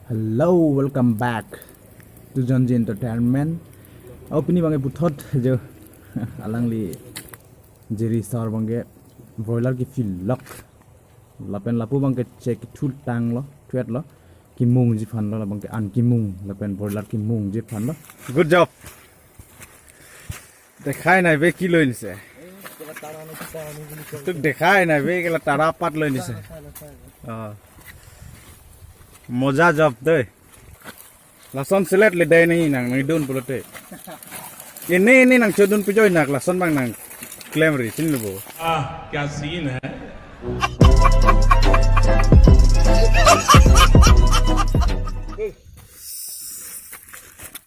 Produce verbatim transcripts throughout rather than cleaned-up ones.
Hello, welcome back to Janji Entertainment. Oh, pini abangke puthot jo alangli Jerry sir abangke broiler ke filok. Lapen lapu abangke chek thu tanglo, thuetlo. Kimungji aphanlo, labangke an kimung, lapen broiler kimungji aphanlo. Good job. দেখাই নাই বে, কি লৈ নিছে? তোক দেখাই নাই বে, কেলা তাৰা পাত লৈ নিছে। অ। মজা জব দেই। Lason selet le dai nang, nangdun pulote. Ini, ini nangchodun pujoi nak, lason abang nangklem ri, sini lo bo. Ah, kya scene hai?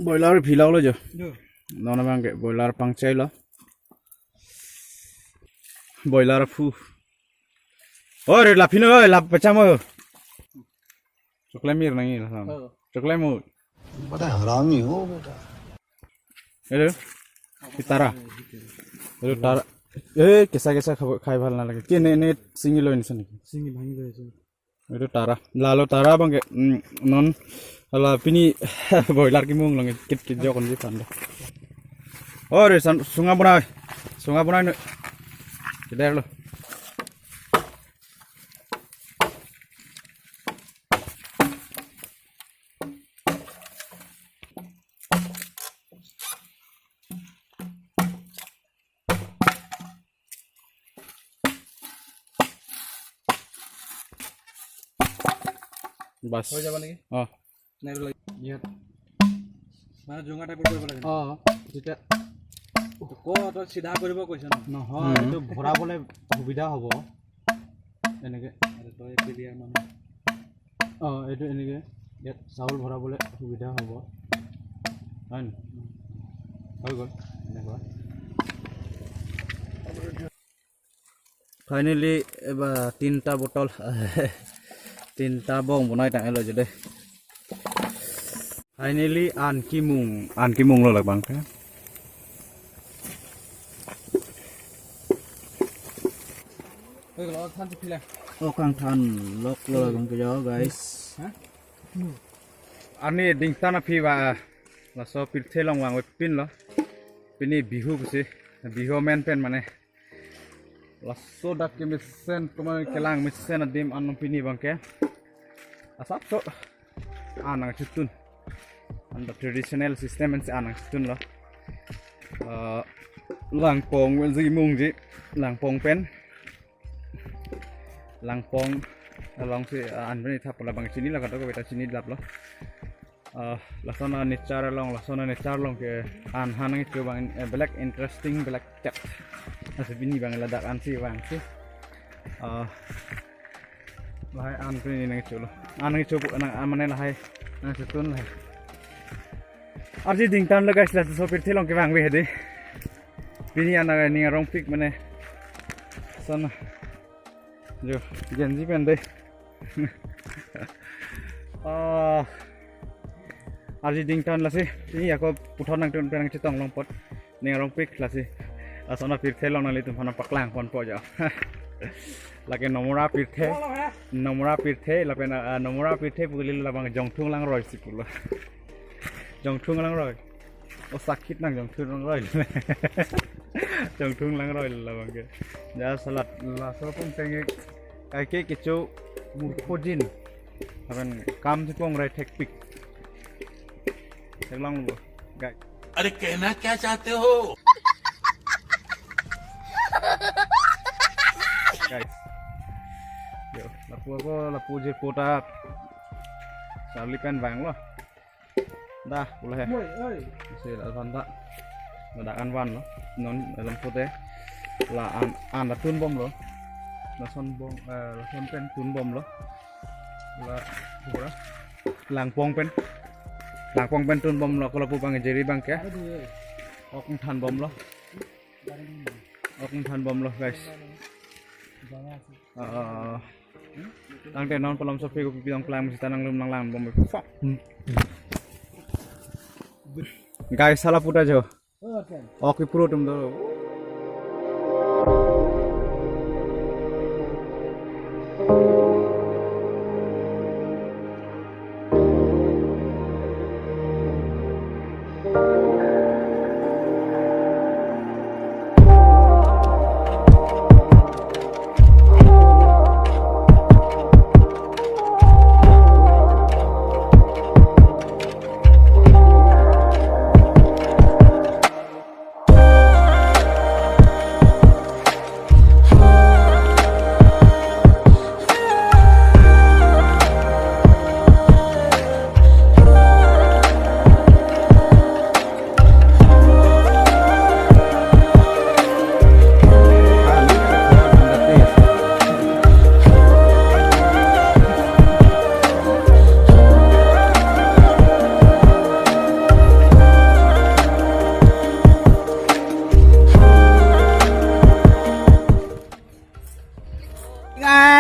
Broiler filoklo jo. Jo. Non abangke broiler pangchailo. Broiler aphu. Oi, re laphin oi, lap pacham oi. Choklem mir nangji la. Oh. Choklem oi. बड़ा हरामी हो बेटा। Hello. কি তাৰা? এইটো তাৰা। এই কেঁচা কেঁচা খাব, খাই ভাল নালাগে। কি এনে, এনে ছিঙি লৈ আনিছ নেকি? চিঙি ভাঙি লৈ আহিছো। এইটো তাৰা। Lalo tara abangke, mm, non, ala pini broiler kimung lang kit kit jo konji aphan do. Ore san, sunga bonai. Sunga bonai no. Kider lo. বাছ। হৈ যাব নেকি? অ। নাই, এইটো লাগি-, ইয়াত মানে জোঙা টাইপৰ কৰিব লাগে ন? অ, তেতিয়া তো ক-, তই চিধা কৰিব কৈছ ন? নহয়, উম। এইটো ভৰাবলৈ সুবিধা হ'ব। এনেকে। আৰে তই ক্লিয়াৰ মানুহ। অ, এইটো এনেকে ইয়াত চাউল ভৰাবলৈ সুবিধা হ'ব। হয় নে? হৈ গ'ল এনেকুৱা। Finally, eba tinta botol, tinta bong bonai tanglo jode. Finally, an kimung, an kimunglo labangke. Oi, kalau than tu pila. Oh, kangthan loklo labangke jo, guys. Hah? Ani dingtan aphi ba laso pirthe along vangvepinlo. Pini Bihu pusi, Bihu amen pen mane. Laso dak kemesen, komat kelang mesen adim an pini abangke. Asapso an nangchotun. An the traditional system pensi an nangchotunlo. Ah, langpong pensi mungji, langpong pen. Langpong alongsi, ah, an pini thap labang chinilo, kadokave ta chinilaplo. Ah, lason a-nature along, lason a-nature along ke an han nangcho abang, eh, belek interesting, belek chet. Lasi pini abang ladak ansi vangsi. Ah, lahai an pini nangcholo. An nangcho pu-, nang, an mane lahai nangchotun lahai. Arje dingtanlo guys, laso pirthe along kevang ave hedi. Pini an aning arongpik mane. Son. Jo, Gen Z pen dei. Ah, arje dingtan lasi, ini ako puthot nangtun pen nangchetong long apot. Ning arongpik lasi. Lason apirthe along nanglitum aphan paklang ponpo jo. Lake Nomora pirthe. Nomora pirthe, lapen, ah, Nomora pirthe pu kalilo, labang Jongthung Langroi si pulo. Jongthung Langroi. O sakit nang Jongthung Langroi. Jongthung Langroi labangke. Ja salat laso pon tengek kaike kecho murpho jin. Aben kam chipong rai thekpik. Theklonglo. Guys. अरे कहना क्या चाहते हो? Guys. Yo, lapu ako, lapu je kota. Charlie pen vanglo. Dah, boleh ya. Woi, oi. Masih la tanda. Ada an vanlo. Non dalam pute. La an, an la tunbomlo. Lason bong, eh, lason pen tunbomlo. La, pura. Langpong pen. Langpong pen tunbomlo. Kalau pu abang Jerry abangke. Aduh, eh. Ok thanbomlo. Ok thanbomlo, guys. Ah, tangte non palom sopi ko pipi dong klang mesti tanang lum nang lang bom. Fuck. Guys, salah puta jo. Ok, pro tum do.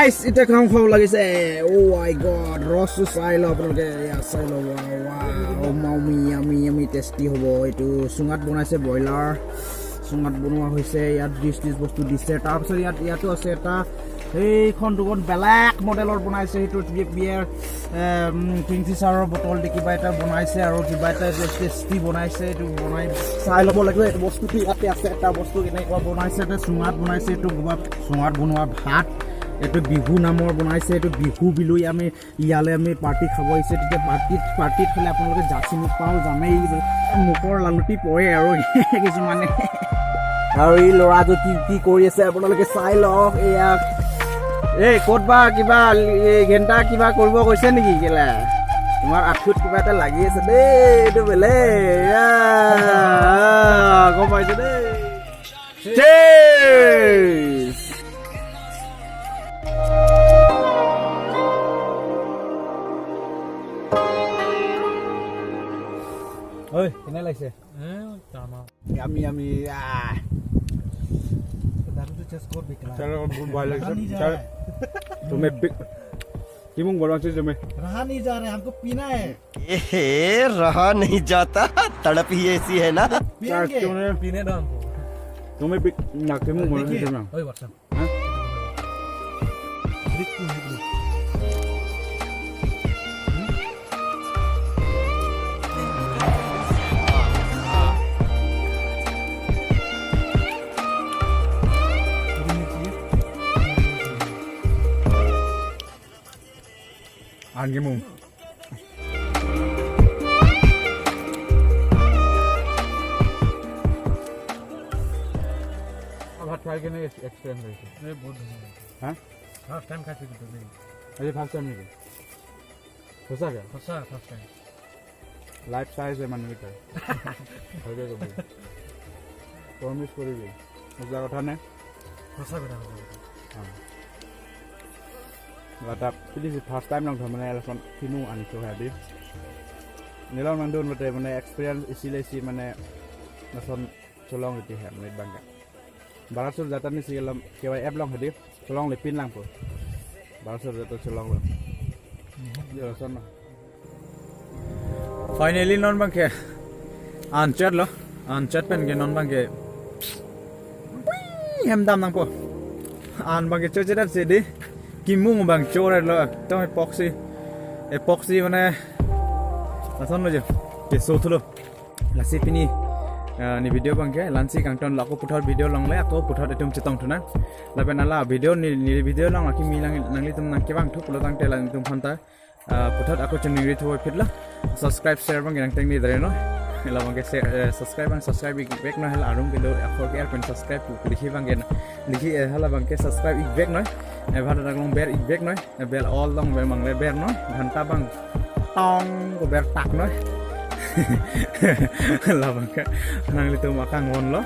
Guys, এতিয়া খাওঁ খাওঁ লাগিছে। Oh my God, ৰসটো চাই লওক আপোনালোকে। এয়া চাই লওক। Wow, wow, মাও মিয়া, মিয়া, মি টেষ্টি হ'ব। এইটো চুঙাত বনাইছে ব্ৰইলাৰ। চুঙাত বনোৱা হৈছে। ইয়াত ডিছ ডিছ বস্তু দিছে। তাৰপিছত ইয়াত, ইয়াতো আছে এটা, এইখন দুখন বেলেগ মডেলৰ বনাইছে। সেইটো বি-, বিয়েৰ, এ, উম, টুৱেণ্টি চাৰৰ বটল দি কিবা এটা বনাইছে আৰু কিবা এটা টেষ্টি বনাইছে। এইটো বনাই চাই ল'ব লাগিব। এইটো বস্তুটো ইয়াতে আছে। এটা বস্তু কেনেকুৱা বনাইছে, এইটো চুঙাত বনাইছে। এইটো কিবা চুঙাত বনোৱা ভাত। এইটো বিহু নামৰ বনাইছে। এইটো বিহু বিলৈ আমি ইয়ালৈ আমি পাৰ্টি খাব আহিছে। তেতিয়া পাৰ্টিত, পাৰ্টিত খালে আপোনালোকে জাচি নোপাওঁ, জানেই, মুখৰ লালুটি পৰে আৰু কিছুমানে। আৰু এই ল'ৰাটো কি কি কৰি আছে আপোনালোকে চাই লওক। এয়া, এই ক'ত বা কিবা, এই ঘেণ্টা কিবা কৰিব গৈছে নেকি? কেলে তোমাৰ আঁঠুত কিবা এটা লাগি আছে দেই, এইটো বেলেগ। এয়া, গম পাইছে দেই। Cheers! Oi, কেনে লাগিছে? এ, তামাম। Yummy, yummy, ah. दारू तो चेस को बिकला। चलो, बहुत भाई लग रहा नहीं जा रहा है। तुम्हें बिक-, किमुंग बोलना चाहिए तुम्हें। रहा नहीं जा रहा है, हमको पीना है। ए, रहा नहीं जाता, तड़प ही ऐसी है ना। पिएंगे। तुम्हें, पीने दो हमको। तुम्हें बिक-, ना, किमुंग बोलना चाहिए तुम्हें। ओए, बच्चा। हाँ? An kimuang. ভাত খাই কেনে এক্সপিৰিয়েঞ্চ হৈছে? এই বহুত ধুনীয়া লাগিছে। হা? ফাৰ্ষ্ট টাইম খাইছোঁ কিন্তু দেই। আজি ফাৰ্ষ্ট টাইম নেকি? সঁচাকে? সঁচা, ফাৰ্ষ্ট টাইম। লাইফ চাই আছে মানুহকেইটা। ভালকে কবি। প্ৰমিছ কৰিবি। সঁচা কথা নে? সঁচা কথা, সঁচা কথা। অ। এটা প্লিজ ফাৰ্ষ্ট টাইম লগ ধৰ মানে এখন কিনো আনিছো হে দি। Nilong nangdun lote mane experience isi le isi mane lason cholong iti he mane bangga. Barat sur jatan ni si alam kewa app long hedi cholong le pin lang po. Barat sur jatan cholong lo. Yo son na. Finally non bangke anchet lo, anchet pen ke non bangke hem dam nangpo. An bangke cho chedat se di kimung bang cho lo, tong epoxy, epoxy mane lason lo je, keso thulo. Lasi pini, eh, ne video bangke, lansi kangton lo ako puthot video longle, ako puthot etum chetong thunang. Lapen ala video ne, ne video long aki mi lang, nanglitum nangkevang thu pulo tangte langtum phanta. Ah, puthot ako channel ri thuvoiphit lo. Subscribe, share bang nangteng ni dare no. Hala bangke share, eh, subscribe bang subscribe ik bek no hala arum kilo ako ke pen subscribe pu likhi bangke na. Likhi, eh, hala bangke subscribe ik bek no. Eh, bhalo daglong ber ik bek no. Eh, bell all long ber mangle ber no. Ghanta bang tong ko ber tak no. Hala bangke nanglitum akangvon lo.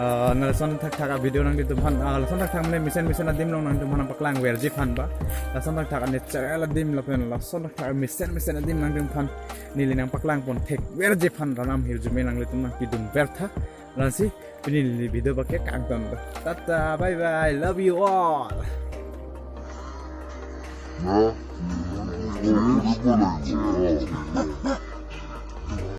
Ah, na lason thakthak a video nanglitum phan, ah, lason thakthak mane mesen mesen adim long nanglitum phan paklang verji phan ba. Lason thakthak a natural adim lapen lason thakthak a mesen mesen adim nanglitum phan neli nangpaklang pon thekverji phan ranam hirjume nanglitum nangpidun vertha. Lansi pini neli video bangke kangton ba. Tata, bye bye, love you all. Ya, ini, ini, ini, ini, ini, ini.